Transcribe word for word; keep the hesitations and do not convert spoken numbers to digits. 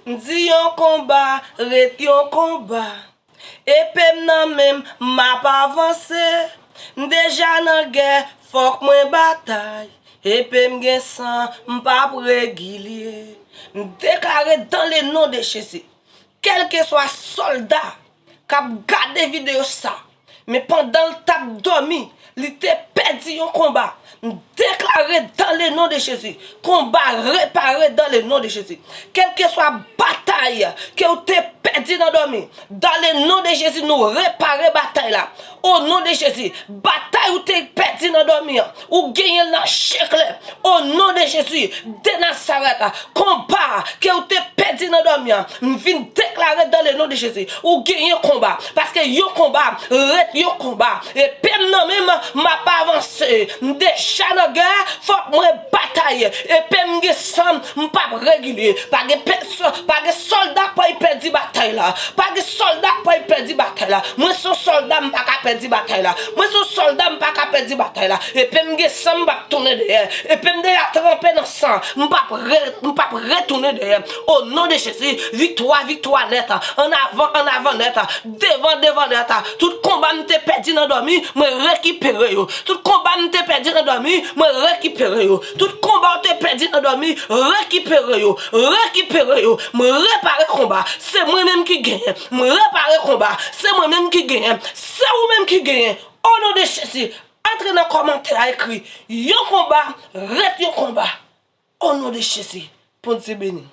M di yon konba ret yon konba. Epe m nan men m, m ap avanse. M deja nan gè, fòk mwen batay. Epe m gen san, m p ap regilye. M deklare dans le nom de Jésus. Kèlkeswa sòlda k ap gade videyo sa, men pandan l t ap dòmi, li te pèdi yon konba. M deklare dans le nom de Jésus, konba repare dans le nom de Jésus. Kèlkeswa batay ke w te pèdi nan dòmi, dans le nom de Jésus, nou repare batay la. O non de Jezi, batay ou te pèdi nan dòmi an, ou genyen l nan je klè. O non de Jezi de Nazarèt, konba ke ou te pèdi nan dòmi an, m vin deklare dans le nom de Jésus, ou genyen konba. Paske yon konba ret yon konba. Epe m nan men m, m ap avanse. M deja nan gè, fòk mwen batay. Epe m gen san, m p ap regilye. Pa gen pèsonn, pa gen sòlda k pral pèdi batay la. Pa gen sòlda k pral pèdi batay la. Mwen se yon sòlda, m pa ka pèdi batay la. Mwen se yon sòlda, m pa ka pèdi batay la. Epe m gen san, m p ap tounen dèyè. Epe m deja tranpe nan san, m p ap re-, m p ap retounen dèyè. O non de Jezi, viktwa, viktwa nèt. An avan, an avan nèt. Devan, devan nèt. Tout konba m te pèdi nan dòmi, mwen rekipere yo. Tout konba m te pèdi nan dòmi, mwen rekipere yo. Tout konba w te pèdi nan dòmi, rekipere yo. Rekipere yo. Mwen repare konba. Se mwen menm ki genyen. Mwen repare konba. Se mwen menm ki genyen. Se ou menm ki genyen. O non de Jezi, antre nan kòmantè a, ekri: yon konba ret yon konba. O non de Jezi, Bondye beni.